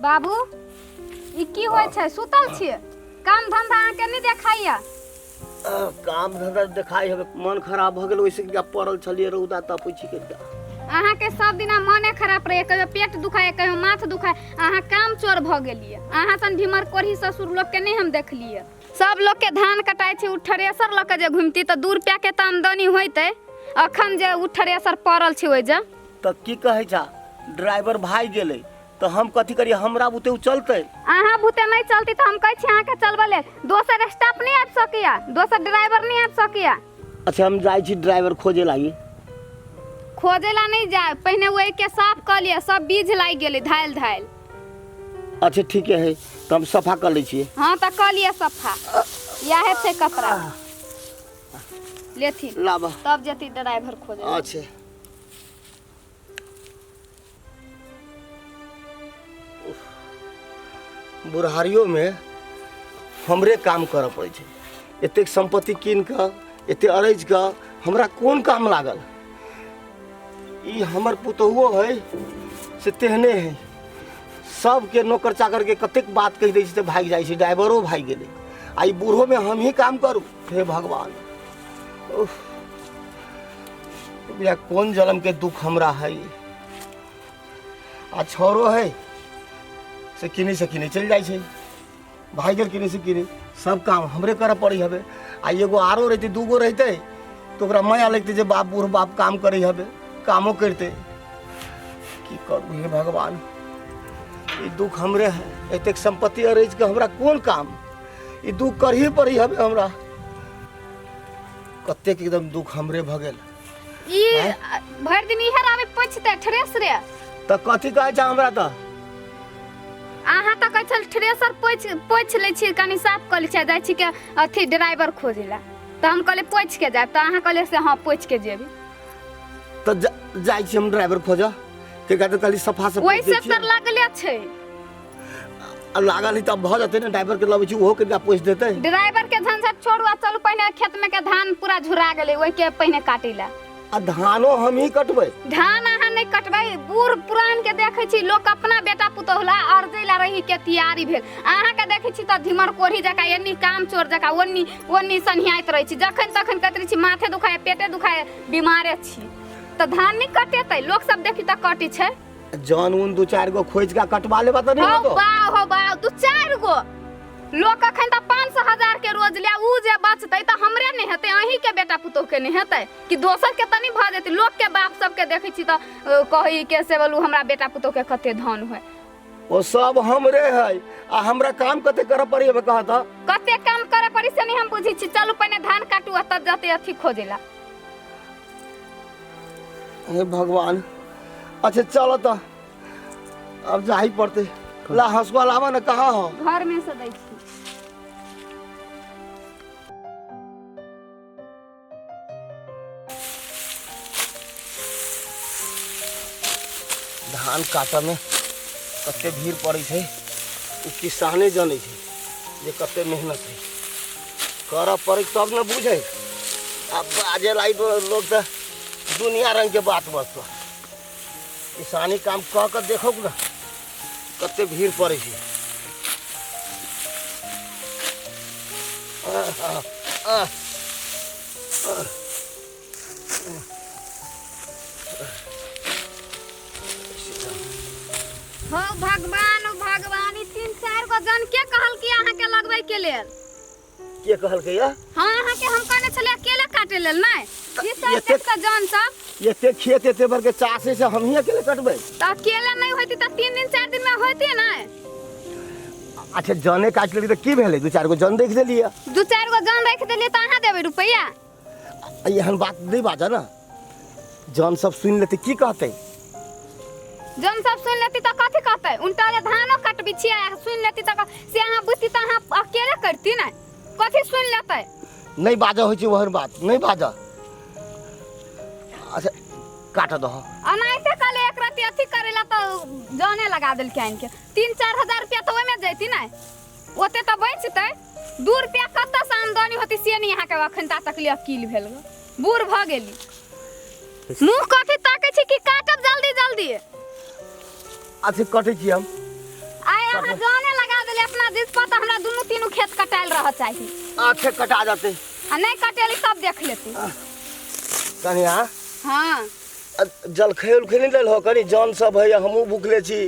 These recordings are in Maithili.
बाबू, ई की होइ छै? सुतल छियै? काम धंधा अहाँके नहि देखाइया? काम धंधा देखाइ हवे, मन खराब भऽ गेल ओहिसे कि पड़ल छलियै, रौदा तपै छी कनिका। अहाँके सब दिना मने खराब रहैए, कहियो पेट दुखाए, कहियो माथ दुखाए। अहाँ काम चोर भऽ गेलियै। अहाँ सन भीमर कोढ़ी ससुर लोकके नहि हम देखलियै। सब लोकके धान कटाइ छै, ओ थ्रेसर लऽ कऽ जे घुमती तऽ 2 रुपैआके तऽ आमदनी होइतै। अखन जे ओ थ्रेसर पड़ल छै ओहि जे। तऽ की कहै छा, ड्राइवर भागि गेलै तऽ हम कथी करियै? हमरा बुते ओ चलतै? अहाँ बुते नहि चलती तऽ हम कहै छी अहाँके चलबै लेल दोसर स्टाफ नहि आबि सकैया, दोसर ड्राइवर नहि आबि सकैया? अच्छा, हम जाइ छी ड्राइवर खोजे लागी। खोजे ला नहि जाय, पहिने ओहिके साफ कऽ लिअ, सब बीज लागि गेलै धायल धायल। अच्छा ठीके है, तऽ हम सफा कऽ लै छियै। हँ, तऽ कऽ लिअ सफा। इएह छै कपड़ा, लेथिन। लाबऽ। तब जेती ड्राइवर खोजे। अच्छा। बुढ़ारियोमे हमरे काम करऽ पड़ै छै। एतेक सम्पत्ति कीन कऽ, एते अरैज कऽ हमरा कोन काम लागल? ई हमर पुतोहुओ है से तेहने है। सबके नौकर चाकरके कतेक बात कहि दै छै तऽ भागि जाइ छै। ड्राइवरो भागि गेलै आ ई बूढ़ोमे हमही काम करू। हे भगवान, उफ, भैया कोन जन्म के दुख हमरा है। आ छोरो है से किने से किने चलि जाइ छै, भागि गेल किने से किने। सब काम हमरे करऽ पड़ै हबे। आ एगो आरो रहितै, दूगो रहितै तऽ ओकरा माया लगतै जे बाप, बूढ़ बाप काम करै हबे, कामो करितै। की करू हे भगवान, ई दुख हमरे है। एतेक सम्पत्ति अरैज के हमरा कोन काम? ई दुख करही पड़ै हबे हमरा। कतेक एकदम दुख हमरे भऽ गेल। ई भरि दिन इहे रहबै पोछते थ्रेसरे। तऽ कथी कहै छै हमरा तऽ? अहाँ तऽ कहै छल थ्रेसर पोछि पोछि लै छी, कनि साफ कऽ लै छी, जाइ छी के अथी ड्राइवर खोजै लए। तऽ हम कहलियै पोछि के जायब, तऽ अहाँ कहलियै से हँ, पोछि के जेबै। तऽ जाइ छी हम ड्राइवर खोजऽ। के तऽ कहली सफा से ओहि से तर लागले छै। आ लागल है तब भऽ जेतै ने। ड्राइवर के लबै छी, ओहो कनिका पोछि देतै। ड्राइवर के झंझट छोड़ू आ चलू पहिने खेत में के धान पूरा झुरा गेलै, ओहि के पहिने काटै लए। आ धानो हमही कटबै? धान अहाँ नहि कटबै। बूढ़ पुरान के देखै छी लोक अपना बेटा पुतोहु ला अरजै ला रही के तैयारी भेल। अहाँ के देखै छी तऽ धीमर कोढ़ी जकाँ एन्नी काम चोर जकाँ ओन्नी ओन्नी सन्हियाइत रहै छी। जखन तखन कहैत रहै छी माथे दुखाय, पेटे दुखाय, बीमारे छी। तऽ धान नहि कटेतै? लोक सब देखी तऽ कटै छै। जन उन दू चारि गो खोजि कऽ कटवा लेबा तऽ नहि हो होतो? बाउ, हो बाउ, दू चारि गो लोक अखन तऽ 500 हजार के रोज ले, उ जे बचतै तऽ हमरे नहि हेतै, अहीं के बेटा पुतोह के नहि हेतै कि दोसर के तऽ नहि भऽ जेतै? लोक के बाप सबके देखै छी तऽ कहै के से बोलू हमरा बेटा पुतोह के कते धन होय। ओ सब हमरे है आ हमरा काम कते करऽ पड़ी हबे, कह तऽ। कते काम करे पड़ी से नहि हम बुझै छी। चलू पहिने धान काटू आ तब जते अथी खोजे ला। हे भगवान, अच्छा चलो तऽ अब जाही पड़ते। ला हंसुआ लावा ना, कहाँ हो? घर में से दै छी। धान काटऽ में कते भीड़ पड़ै छै ओ किसाने जनै छै जे कते मेहनत है, करऽ पड़ै तब ने बुझै। आ बाजे लाई लोग तऽ दुनिया रंग के बात बजतौ। किसानी काम कऽ कऽ देखो ने कते भीड़ पड़ै छै। आह, आह, आह। हो भगवान, हो भगवान, ई तीन चारि गो जन के कहल कि अहाँ के लगबै के लेल? के कहलकै या? हाँ, अहाँ के हम कहने छलियै अकेले काटे लेल नहि। ई सब एते- देख कऽ जन सब एते खेत एते बड़ के चासे से हमही अकेले कटबै? तऽ अकेले नहि होती तऽ 3 दिन 4 दिन में होती नहि? अच्छा, जने काटि लेली तऽ की भेलै? दू चारि गो जन देख देलियै। दू चारि गो जन राखि देलियै तऽ अहाँ देबै रुपैआ? एहन बात नहि बाजऽ ने, जन सब सुनि लेतै की कहतै? जन सब सुनि लेती तऽ कथी कहतै? उनटा जे धानो कटबी छियै सुनि लेती तऽ से अहाँ बुझती तऽ अहाँ अकेले करती ने। कथी सुनि लेतै? नहि बाजऽ होइ छै, ओहन बात नहि बाजऽ। अच्छा काटऽ दह। अनाहिते कहले एक रति अथी करे ला तऽ जने लगा देलकै आनि के। 3-4 हजार रुपया तऽ ओहिमे जैती ने, ओते तऽ बचतै। 2 रुपया कतऽसँ आमदनी होती से नहि अहाँके अखन ता तक लिए अकील भेल गो। बूढ़ भऽ गेली, मुँह कथी ताकै छी कि काटब जल्दी जल्दी। अच्छा कटै छी हम। आइ अहाँ जाने लगा देले अपना दिस पर तऽ हमरा दुनू तीनू खेत कटायल रह चाही। आँखे कटा जाते। आ नहीं कटेली तब देख लेती। कनिया। हाँ। जलखै उलखै नहीं लेल हो कनी जन सब है हमहूँ भूखले छी।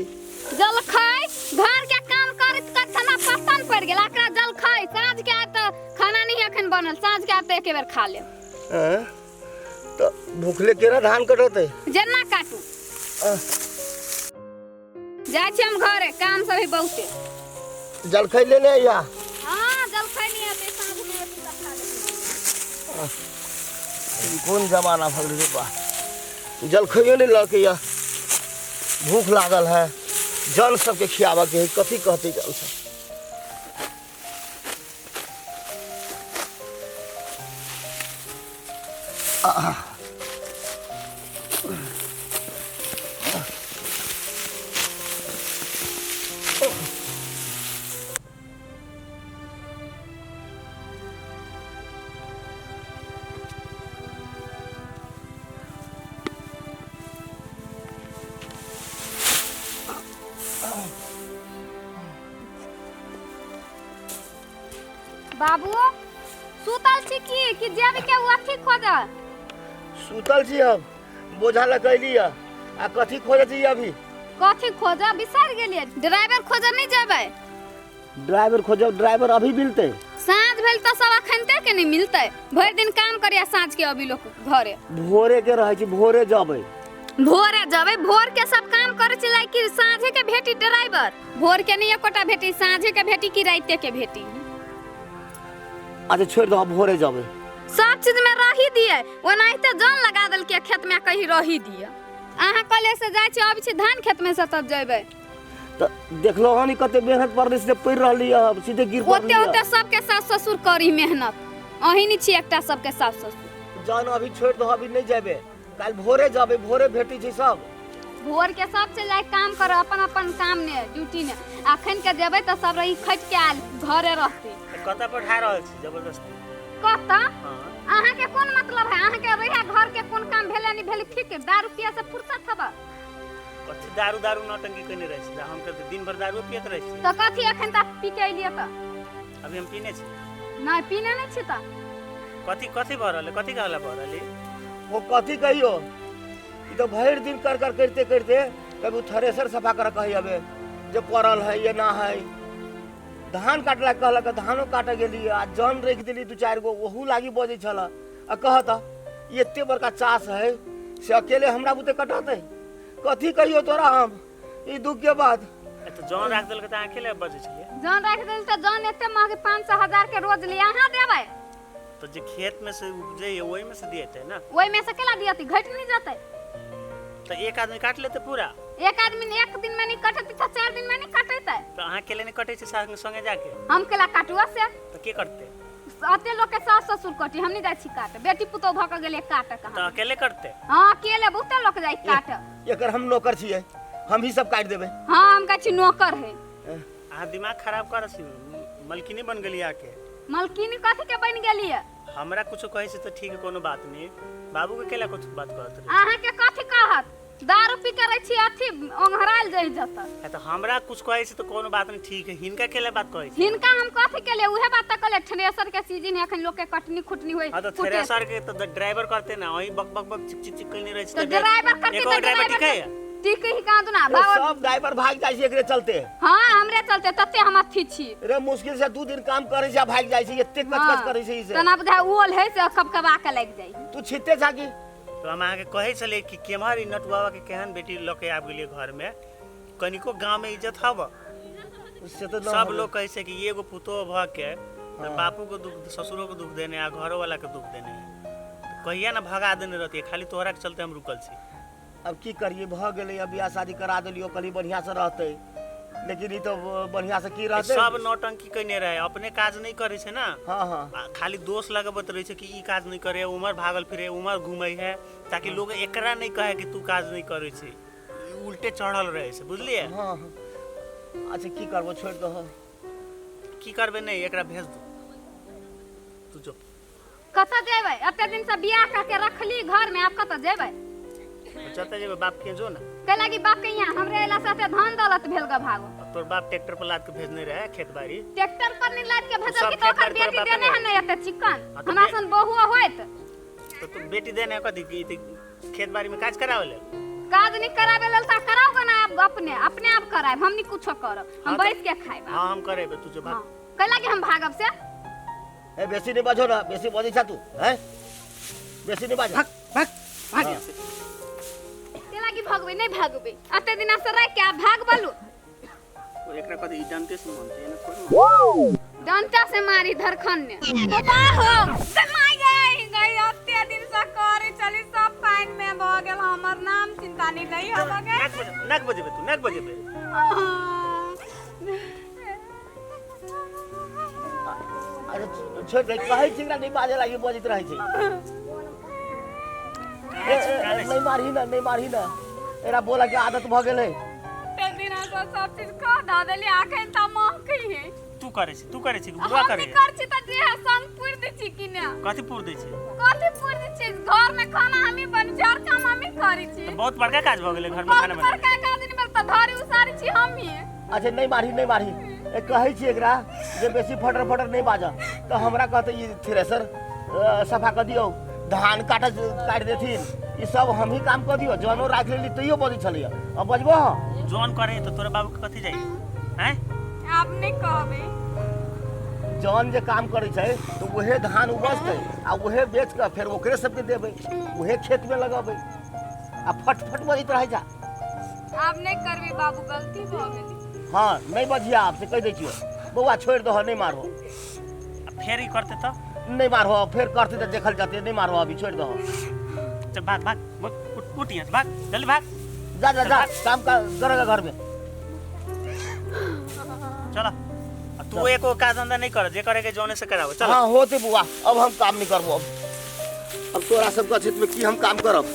जलखै घर के काम करैत करैत हमरा पसन पड़ि गेल। एकरा जलखै साँझ के आयत तऽ खाना नहीं एखन बनल, साँझ के आयत तऽ एके बेर खा लेब। हैं? तऽ भूखले केना धान कटतै? जेना काटू। जाइ छी हम घरे, काम सब है बहुते। जलखै लेने अइहा। हाँ जलखै नहीं हेतै, साँझ में एतै तऽ खा लेबै। कोन जमाना भऽ गेलै रे बा, जलखैयो नहि लऽके यऽ, भूख लागल है, जन सबके खियाबऽके है, कथी कहतै जन सब। बाबू सुतल छी की कि जेबी के उ अथी खोजल? सुतल छी हम, बोझा लऽ के अयली आ कथी खोजै छी अभी? कथी खोजऽ बिसरि गेलियै, ड्राइवर खोजऽ नहि जेबै? ड्राइवर खोजब, ड्राइवर अभी मिलतै? साँझ भेल तऽ सब अखनते के नहीं मिलतै, भरि दिन काम करिया साँझ के अभी लोग घरे। भोरे के रहै छी, भोरे जबै। भोरे जबै, भोर के सब काम करै छी लाइक कि साँझे के भेटी ड्राइवर, भोर के नहीं एकोटा भेटी, साँझे के भेटी कि राइते के भेटी। अच्छा छोड़ि दहो, भोरे जबै। सब चीज में रही दिए, ओनाहिते जन लगा देलकै खेत में, कहीं रही दिए। अहाँ कॉलेज से जाइ छी अबै छी धान खेत में से तब जेबै। तऽ देखलो हन कते मेहनत पड़लै से पढ़ि रहली हँ, सीधे गिर पड़ली। ओते ओते सबके सास ससुर करी मेहनत, अहीं नहीं छी एकटा सबके सास ससुर। जान अभी छोड़ि दहो, अभी नहीं जेबै, काल्हि भोरे जेबै, भोरे भेटी छै सब। भोर के सब चलि जाय काम कर, अपन अपन काम ने ड्यूटी ने, अखन के जेबै तऽ सब रही खटि के आयल घरे रहतै। कतऽ पठा रहल छी जबरदस्ती? कतऽ? अहाँ के कोन मतलब है? अहाँ के रहिया घर के कोन काम भेलै नहीं भेलै ठीक, दारू पिए से फुर्सत हब। कथी दारू दारू नौटंकी केने रहै छी? हम तऽ दिन भर दारू पियत रहै छी। तऽ कथी अखन तक पी के अयलियै तऽ? अभी हम पीने छी। नहीं पीने नहीं छी तऽ। कथी कथी भऽ रहल है? कथी कहला भऽ रहल है? वो कथी कहियो, ई तऽ भरि दिन कर कर करिते करिते कभी थ्रेसर सफा कर कही अबे जे पड़ल है ये ना है, धान काटला कहलक धानो काटे गेली आ जन रखि देली दू चारि गो ओहू लागी बजै छल आ कहत एते बड़का चास है से अकेले हमरा बुते कटतै, कथी कहियो तोरा हम ई दुख के बाद। तऽ जन राखि देलकै तऽ अहाँ अकेले बजै छलियै? जन राखि देल तऽ जन एते महग 500 हजार के रोज ले अहाँ देबै? तऽ जे खेत में से उपजै ओहि में से दिएतै ना? ओहि में से केला दियतै, घटि नहीं जतै? तऽ एक आदमी काटि लेतै पूरा? एक आदमी एक दिन में नहीं कटतै तऽ 4 दिन में नहीं कटतै। तऽ अहाँ अकेले नहीं कटै छै संगे संगे जाके? हम केला काटुआ से? तऽ के कटतै? अते लोग के सास ससुर कटी, हम नहीं जाइ छी काट, बेटी पुतोह भऽ के गेलै काट कहाँ। तऽ अकेले कटतै? हाँ अकेले बहुते लोग जाइ काट। एकर हम नौकर छियै, हम ही सब काटि देबै। हाँ हम कहै छी नौकर है। अहाँ दिमाग खराब कर छी, मलकिनी बन गेली आके। मलकिनी कथी के बन गेली? हमरा कुछो कहै छै तऽ ठीक है, कोनो बात नहीं, बाबू के केला कुछ बात कहत रहे? अहाँ के कथी कहत? दारू पी के रहै छी अथी ओंघरायल जाइ जत। तऽ हमरा कुछ कहै छै तऽ कोनो बात नहीं ठीक है, हिनका केला बात कहै छै? हिनका हम कथी केले उहे बात तऽ कहले, थ्रेसर के सीजन है अखन लोग के कटनी खुटनी होय। हां तऽ थ्रेसर के तऽ ड्राइवर करते ना, वही बक बक बक चिक चिक चिक कइने रहै छै। तऽ ड्राइवर करते तऽ ड्राइवर ठीक है? ठीक है कहाँ दुना सब ड्राइवर भाग जाइ छै एकरे चलते। हां हमरे चलते तते हम अथी छी रे, मुश्किल से 2 दिन काम करै छै भाग जाइ छै, एते कचकच करै छै। तना बुझा ओल है से कबकबा के लागि जाइ। तू छिते छाकी। तो हम अहाँके कहै छलियै कि केम्हर ई नटुआवा के केहन बेटी लऽ के आबि गेलियै घर में, कनिको गाँव में इज्जत हब? से तऽ सब लोग कहै छै कि एगो पुतोह भऽ के तऽ बापू के दुख, ससुरो के दुख देने आ घरो वाला के दुख देने, कहिया ना भगा देने रहतियै, खाली तोहरा के चलते हम रुकल छी। अब की करिए, भऽ गेलै, अब बियाह शादी करा देलियो, कहली बढ़िया से रहतै, लेकिन ई तऽ बढ़िया से की रहतै? सब नौटंकी कयने रहै, अपने काज नहि करै छै ना। हाँ हाँ। खाली दोष लगबैत रहै छै कि ई काज नहि करे, उम्हर भागल फिरे, उम्हर घूमै है, ताकि लोग एकरा नहि कहे कि तू काज नहि करै छै, उल्टे चढ़ल रहै छै, बुझलियै? हाँ हाँ। अच्छा की करबो, छोड़ि दहो। की करबै? नहि एकरा भेज दू, तू जो। कतऽ जेबै? एते दिन से बियाह कऽ के रखली घर में, आब कतऽ जेबै? जतऽ जेबै बाप के जो ना। कैला कि बाप के यहाँ हमरे अयला से एते धन दौलत भेल ग भागो। तोर बाप ट्रैक्टर पर लाद के भेजने रहे खेत बाड़ी। ट्रैक्टर पर नहीं लाद के भेजल सब कि तो ओकर खेत बाड़ी बेटी तोरा देने बाप है ना एते चिकन। हाँ, तो हमरा सन बहु होइत। तो तू बेटी देने कथी की ते खेत बाड़ी में काज करावे ले? काज नहीं करावे लेल त कराओगे ना आप, अपने अपने आप कराएब, हम नहीं कुछो करब, हम हाँ, तो- बैठ के खाएब। हाँ, हम करेबे, तू जो भाग। हाँ, कैला कि हम भागब से? ए बेसी नहीं बाजो ना, बेसी बजै छा तू, हैं? बेसी नहीं बाजो। भाग भाग भाग यहाँ से। कैला कि भगबे नहीं भगबे, अते दिना से रह के आप भाग बलू। ओ एकरा कथी ई डंटे से मन छै, एना थोड़ी मन। डंटा से मारी धरखन ने। पापा हो माय गई गई अते दिन से करे चली सब पानि में भ गेल, हमर नाम चिंता नहीं लई हम गए। नाक बजेबे, नाक बजेबे तू, नाक बजेबे। अरे छोड़ दे, कहै छी एकरा नहीं बाजे लागी, बजैत रहै छै। ए, ए, ए, नहीं मारही ना, नहीं मारही ना, एकरा बोला के आदत भ गेलै। अते दिन से सब चीज कह द देली, आखन त महकै है। तू करे छी, तू करे छी कि बुआ हम करे? नहीं कर छी त जे है संग पुर दै छी कि ने? कथी पूर दै छी? कथी पुर दै छी? घर में खाना हमी बन छी और काम हमी करै छी। तऽ बहुत बड़का काज भऽ गेलै घर में खाना बहुत बनेनाइ। बड़का काज नहीं भेल त धरी उसारी छी हमी। अच्छा नहीं मारही, नहीं मारही। ए कहै छी एकरा जे बेसी फटर फटर नहीं बाजऽ, तऽ हमरा कहतै ई थ्रेसर सफा कऽ दियौ, धान काट काटि देथिन, ई सब हमही काम कऽ दियौ, जनो राखि लेली तैयो बजै छलैया। अब बजबो? जौन करे तऽ तोरा बाबू के कथी जाइ हैं? आब नहीं कहबै। जौन जे काम करै छै तऽ उहे धान उपजतै आ उहे बेच कऽ फेर ओकरे सबके देबै, उहे खेत में लगेबै, आ फटफट बजैत रहै छै। आब नहीं करबै बाबू, गलती भ गेल। हाँ नहीं बजिया, आब से कहि दै छियौ बौआ, छोड़ि दहो, नहीं मारहो। आ फेर ई करतै तऽ? नहीं मारहो, फेर करतै तऽ देखल जेतै, नहीं मारहो अभी, छोड़ि दहो। चल भाग भाग, उठ उठ यहाँ से भाग, जल्दी भाग। जा जा जा, काम करेगा घर में। चल आ तू एको काज धंधा नहीं कर, जे करे के जौने से कराबो। चल। हाँ होते बुआ, अब हम काम नहीं करबो, अब तोरा सबके क्षेत्र में की हम काम करब।